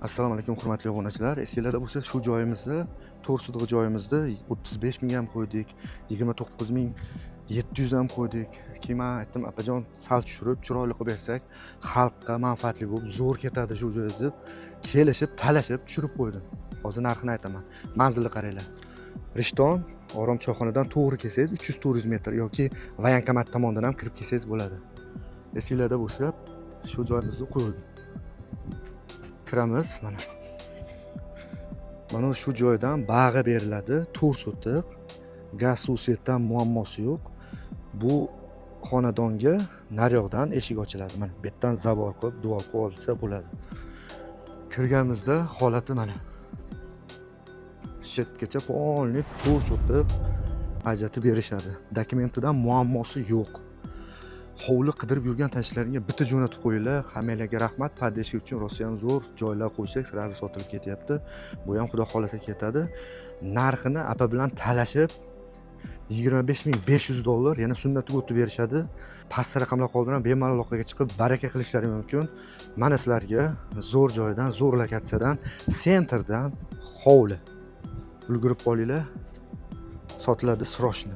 Assalomu alaykum, hurmatli obunachilar. Esinglarda bo'lsa, shu joyimizni, 4 sotix joyimizni 35 ming ham qo'ydik, 29 700 ham qo'ydik. Keyin man aytdim: "Opajon, sal tushirib, chiroyli qilib bersak, xalqqa manfaatli bo'lib, zo'r ketadi shu joy", deb kelishib, talashib tushirib qo'ydim. Hozir narxini aytaman. Manzilni qaranglar: Rishton Orom choyxonadan to'g'ri kelsangiz, 300-400 metr yoki военкомат tomondan ham kirib kelsangiz bo'ladi. Esinglarda bo'lsa, shu joyimizni qo'ydim. Kiramiz, mana shu joydan bag'i beriladi. 4 sotix, gaz, suv, свет dan muammosi yo'q. Bu xonadonga naryoqdan eshik ochiladi. Mana bu yerdan забор qilib, devor qilib olsa bo'ladi. Kirganimizda holati mana shu yergacha полный 4 sotix ajratib berishadi. Dokumentidan muammosi yo'q. Hovli qidirib yurgan tanishlaringga bitta jo'natib qo'yinglar. Hammanglarga rahmat поддержка uchun. Rosayam zo'r joylar qo'ysak, сразу sotilib ketyapti. Bu ham, xudo xohlasa, ketadi. Narxini apa bilan talashib 25 500 dollar, yana sunnatga o'tib berishadi. Past raqamlar qoldiraman, bemalol aloqaga chiqib, baraka qilishlari mumkin. Mana sizlarga zo'r joydan, zo'r lokatsiyadan, центр dan hovli. Ulgurib qolinglar, sotiladi срочно.